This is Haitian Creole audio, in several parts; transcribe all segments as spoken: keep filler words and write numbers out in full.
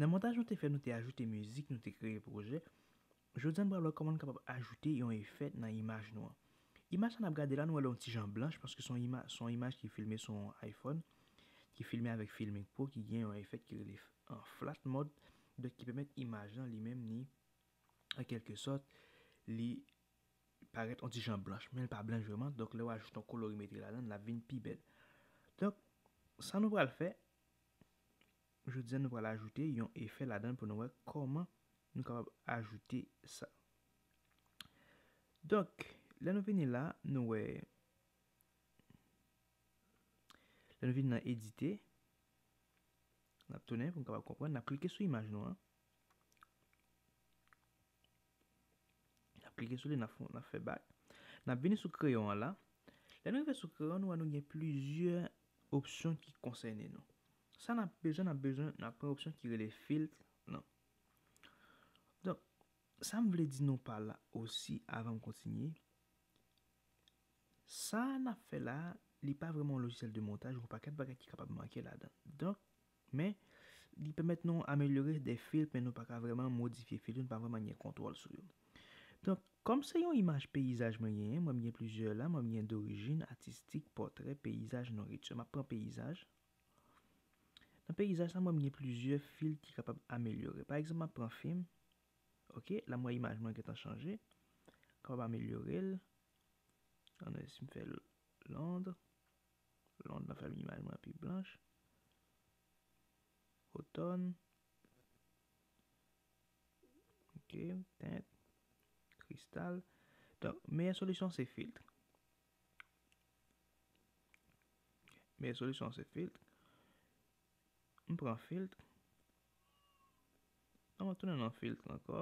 Nan montaj nou te fè, nou te ajoute mizik, nou te kreye pwojè. Jodi a, nou pral wè kòman nou kapab ajoute yon efè nan imaj nou an. Imaj sa n ap gade la, nou wè l yon ti jan blanch, paske se yon ima-, se yon imaj ki filme sou yon iPhone, ki filme avèk Filmic Pro, ki gen yon efè ki rele, an, flat mode, donk ki pèmèt imaj lan li menm ni, an kèlke sòt, li parèt yon ti jan blanch, men l pa blanch vrèman. Donk, lè w ajoute yon kolorimetri ladan l, l ap vin pi bèl. Donk, sa nou pral fè, jodi a, nou pral ajoute yon efè ladan l pou nou wè kòman nou kapab ajoute sa. Donk, lè nou vini la, nou wè, lè nou vin nan edite, n ap tounen pou n kapab konprann, n ap klike sou imaj nou an. N ap klike sou li, n ap fè, n ap fè back. N ap vini sou kreyon an la. Lè nou rive sou kreyon, nou wè nou gen plizyè opsyon ki konsène nou. Sa n ap bezwen, n ap bezwen, n ap pran opsyon ki rele filtre lan. Donk, sa m vle di nou pa la osi, avan m kontinye, sa n ap fè la, li pa vrèman yon lojisyèl de montaj, yon pakèt bagay ki kapab manke ladan. Donk, men, li pèmèt nou amelyore de filtre, men nou pa ka vrèman modifye filtre yo, nou pa vrèman gen kontwòl sou yo. Donk, kòm se yon imaj peyizaj mwen genyen, mwen m gen plizyè la, mwen m gen dorijin, atistik, pòtrè, peyizaj, nouriti. M ap pran peyizaj. Nan peyizaj sa, mwen m gen plizyè filtre ki kapab amelyore. Pa egzanp, m ap pran fim. Ok, la m wè imaj mwen gentan chanje. Kapab amelyore l. Ann, si m fè l Lond. Lond la fè imaj mwen pi blanch. Otòn. Ok, tint. Kristal. Donk, meyè solisyon se filtre. Meyè solisyon se filtre. M pran filtre. An, mwen tounen nan filtre ankò.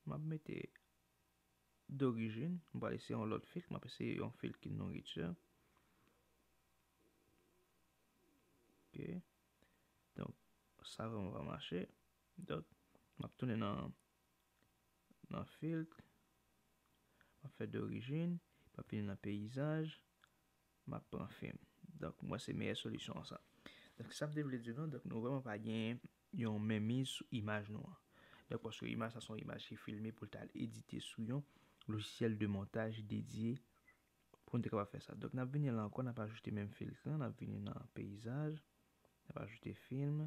M ap mete dorijin. M pral eseye yon lòt filtre. M ap eseye yon filtre ki nouriti. Ok. Donk, sa vrèman pa mache. Donk, m ap tounen nan, nan filtre. M ap fè dorijin. M ap vini nan peyizaj. M ap pran fim. Donk, mwen, se meyè solisyon an sa. Donk, sa m te vle di nou, donk, nou vrèman pa gen yon menmiz sou imaj nou an. Donk, paske imaj sa se yon imaj ki filme pou l t al edite sou yon lojisyèl de montaj dedye pou n te kapab fè sa. Donk, n ap vini la ankò, n ap ajoute menm filtre lan, n ap vini nan peyizaj, n ap ajoute fim.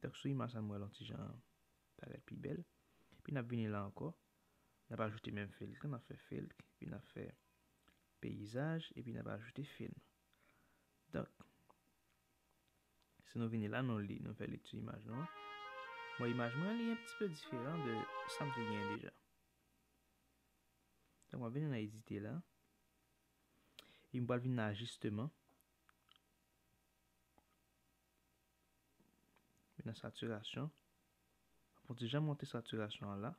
Donk, sou imaj sa, nou wè l yon ti jan parèt pi bèl. Epi n ap vini la ankò. N ap ajoute menm filtre, n ap fè filtre, epi n ap fè peyizaj, epi n ap ajoute fim. Donk, si nou vini la, nou li, nou fè lekti imaj nou an. Bon, imaj mwen li yon ti pe diferan de sa m te genyen deja. Donk, mwen vini nan edite la. E m pral vin nan ajisteman. Men nan satirasyon, m ap fè yon ti jan monte satirasyon an la.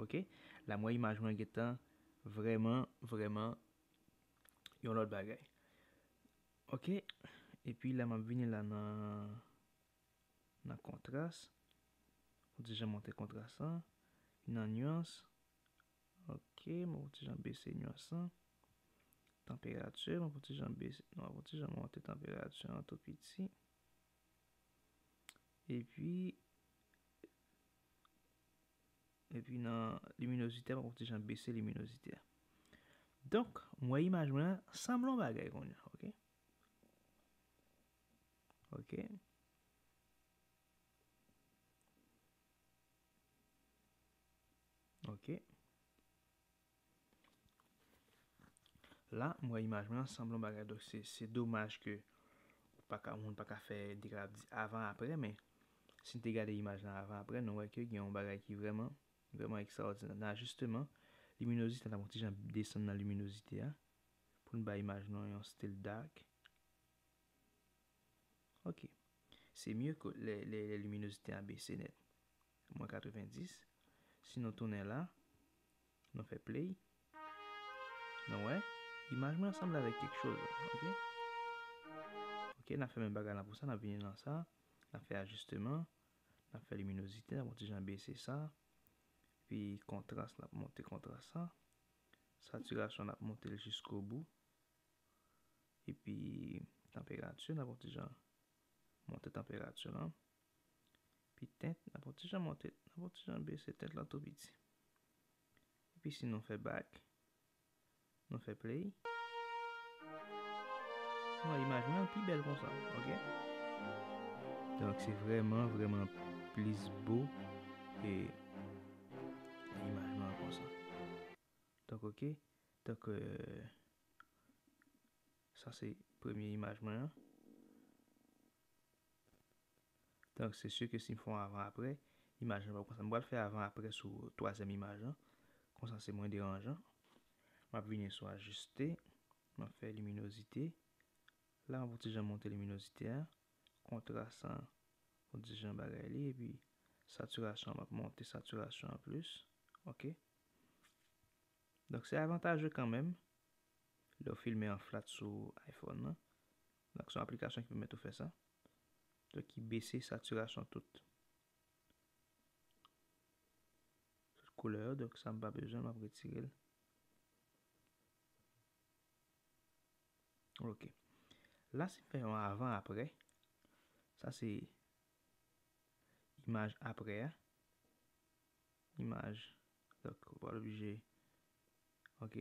Ok? La, m wè imaj mwen gentan vrèman, vrèman yon lòt bagay. Ok? Epi la, m ap vini la nan, nan kontras. Fè yon ti jan monte kontras lan. Nan nyans. Ok, mwen fè yon ti jan bese nyans lan. Tanperati, mwen fè yon ti jan bese, non, mwen fè yon ti jan monte tanperati an tou piti. Epi, epi nan liminozite, mwen fè yon ti jan bese liminozite a. Donk, mwen imaj mwen sanble yon bagay kounye a, ok? Ok. Ok. La, m wè imaj mwen an sanble yon bagay. Donk, se, se domaj ke ou pa ka, moun pa ka fè, de kapab di avan apre, men si n te gade imaj lan avan apre, nou wè ke gen yon bagay ki vrèman, vrèman ekstraòdinè. Nan ajisteman, liminozite, n ap yon ti jan desann nan liminozite a, pou n bay imaj nou an yon stil dark. Ok. Se mye ke lè, lè, lè liminozite a bese nèt. Mwens katrevenndis. Si nou tounen la, nou fè play. Nou wè, imaj mwen sanble avèk kèk choz, ok? Ok, n ap fè menm bagay la pou sa, n ap vini nan sa, n ap fè ajisteman, n ap fè liminozite, n ap yon ti jan bese sa, epi kontras, n ap monte kontras sa, satirasyon, n ap monte l jiskobou. Epi tanperati, n ap yon ti jan monte tanperati lan. Epi tint, n ap yon ti jan monte, n ap yon ti jan bese tint lan tou piti. Epi si nou fè back, nou fè play. Bon, imaj mwen pi bèl konsa, ok? Donk, se vrèman, vrèman plis bo e imaj mwen konsa. Donk, ok? Donk, euh, sa se premye imaj mwen an. Donk, se si ke si m fè yon avan apre, imaj lan p ap konsa. M pral fè avan apre sou twazyèm imaj lan. Konsa, se mwen deranjan. M ap vini sou ajiste. M ap fè liminozite. La, m ap yon ti jan monte liminozite a. Kontras an, yon ti jan bagay li. Epi, satirasyon, m ap monte satirasyon an plis. Ok? Donk, se avantaje kanmenm lè w filme an flat sou iPhone nan. Donk, se yon aplikasyon ki pèmèt ou fè sa. Donk, ki bese satirasyon tout, tout koulè yo. Donk, sa m pa bezwen, m ap retire l. Ok. La, si m fè yon avan apre, sa se imaj apre a. Imaj. Donk, ou pa oblije. Ok.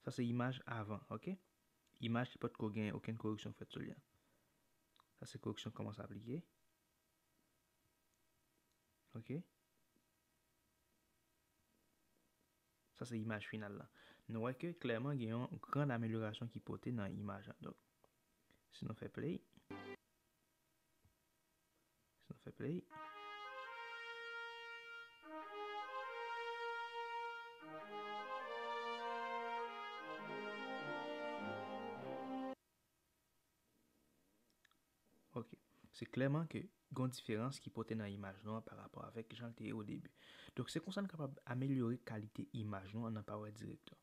Sa se imaj avan, ok? Imaj ki potko gen okenn koreksyon fèt sou li an. Sa se koreksyon k kòmanse aplike. Ok? Sa se imaj final la. Nou wè ke klèman gen yon gran amelyorasyon ki pote nan imaj la. Donk, si nou fè play, si nou fè play. Ok. Se klèman ke gon diferans ki pote nan imaj nou an pa rapò avèk jan l te ye o debi. Donk, se konsa n kapab amelyore kalite imaj nou an nan Power Director.